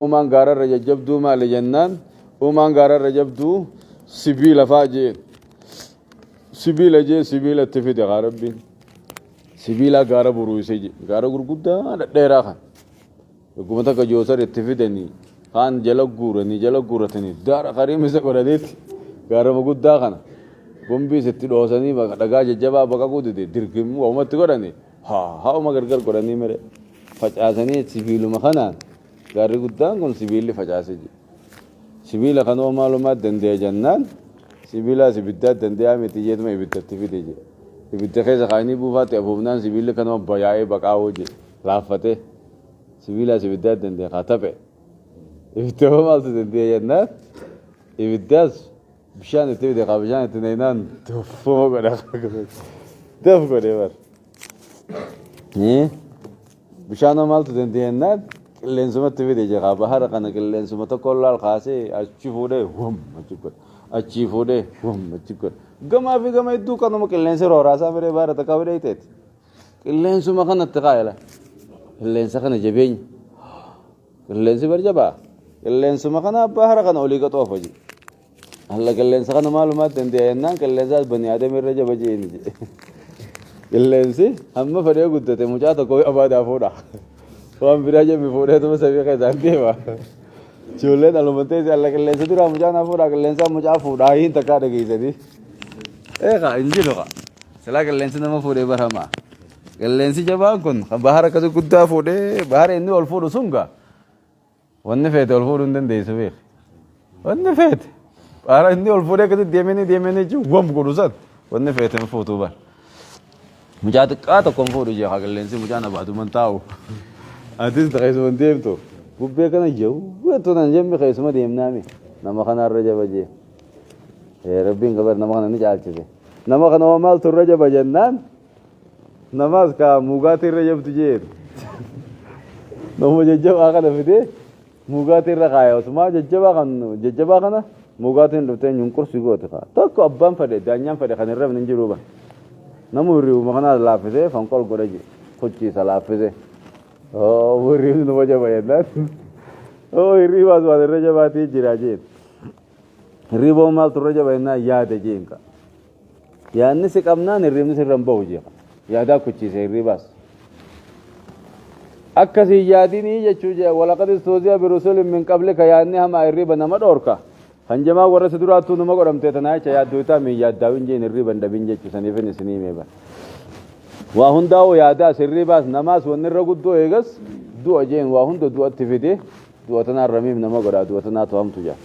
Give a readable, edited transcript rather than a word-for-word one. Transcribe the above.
Uumaan gaararra jajjabduu maali jennaan, uumaan gaararra jabduu sibiila faa jeen. Sibiila jee, sibiila itti fide kaa Rabbiin. Sibiila gaara buruuse jee, gaara gurguddaa dhedheeraa kan. Dhuguma takka joosar itti fidanii kaan jala guuranii jala guuratanii daara kariim isa godhaniitti gaarama guddaa kana bombiis itti dhoosanii dhagaa jajjabaa baqaquu dide dirgimuu waamatti godhanii haa haa'uma gargar godhanii mire facaasanii sibiiluma kanaan. Gaarri guddaan kun sibiilli facaase jedhe. Sibiila kanoo maalumaa dande'a jennaan, sibiilaas ibiddaa dande'aa miti jeetuma ibiddatti fide jedhe. Ibidda keessa kaayanii buufaatti afuufnaan sibiilli kanuma bayaa'ee baqaa'uu jedhe. Laaffatee. Sibiilaas ibiddaa dande'a kaa taphe. Ibidda hoo maaltu dande'a jennaan, ibiddaas bishaan itti fide kaa bishaan itti naynaan tuffuma godha. Daf godhe bar. Bishaan hoo maaltu dande'a jennaan, qilleensumatti fide jedha. Bahara kana qilleensuma tokko laal kaasee achi fuudhee wam achi godha. Achii fuudhee wam achi godha. Gamaa fi gama hedduu kanuma qilleensi rooraasaa miree bahara takka fidee ta'eeti. Qilleensuma kanatti kaayela. Qilleensa kana jabeenya. Qilleensi bar jabaa. Qilleensuma kana bahara kana olii qaxoofa jedhe. Alla qilleensa kana maalumaa dande'a jennaan, qilleensaas bani aadam irra jaba jeeni jedhe. Qilleensi hamma fedhee guddate mucaa tokko abaadaa fuudha. Waan biraa jabbi fuudheetuma samii keessaan deema. Ijoolleen aluma teesse alla qilleensa duraa mucaa naa fuudha, qilleensaa mucaa fuudhaa hin takkaa dhageessanii. Eegaa hin jiru kaa. Silaa qilleensi nama fuudhee baramaa. Qilleensi jabaan kun kan bahara akkasii guddaa fuudhee bahara inni ol fuudhu sun gaa. Wanni feete ol fuudhuu hin dandeessu beeki. Wanni feete. Bahara inni ol fuudhee akkasitti deemanii deemanii jechuun wam godhu san wanni feete hin fuutuu bara. Mucaa xiqqaa tokko hin fuudhu jee qilleensi mucaan abaatuman taa'u. Atis keessuma hin deemtu. Bubbee kana jawweetu nan jemmi keessuma deemnaami. Nama kanarra jaba jee. Rabbiin kabar nama kana ni caalchise. Nama kana hoo maaltu irra jaba jennaan, namaas kaa mugaatii irra jabdu jeen. Nama jajjabaa kana fidee mugaatii irra kaaya. Osumaa jajjabaa kan jajjabaa kana mugaatiin dhuftee nyunqursi goote kaa. Tokko abbaan fedhe daanyaan fedhe kan hin rafne hin jiru ba. Namu hirribuma kana laaffisee fonqol godha jee. Kuchiisa laaffisee. Oo, hirribni nama jaba jennaan. Oo, hirribaas waan irra jabaatii jira jeen. Hirriboo maaltu irra jaba jennaan, yaada jeen kaa. Yaadni si qabnaan hirribni sirra hin bahu jeeqa. Yaadaa kuchiise hirribaas. Akkasii yaadinii jechuu jee, walaqad istuuziya birusulin min qablika, yaadni hamaa hirriba nama dhoorka. Kan jamaa warra si duraattuu numa godhamtee tanaa jecha yaaddootaa min yaaddaawin jeen hirriba hin dhabin jechuu saniifin isinii himee bara. Waa hundaa'uu yaadaas hirribaas namaas wanni irra guddoo eegas du'a jeen, waa hunda du'atti fide, du'a tanaan ramiim nama godhaa, du'a tanaa to'amtu jaa.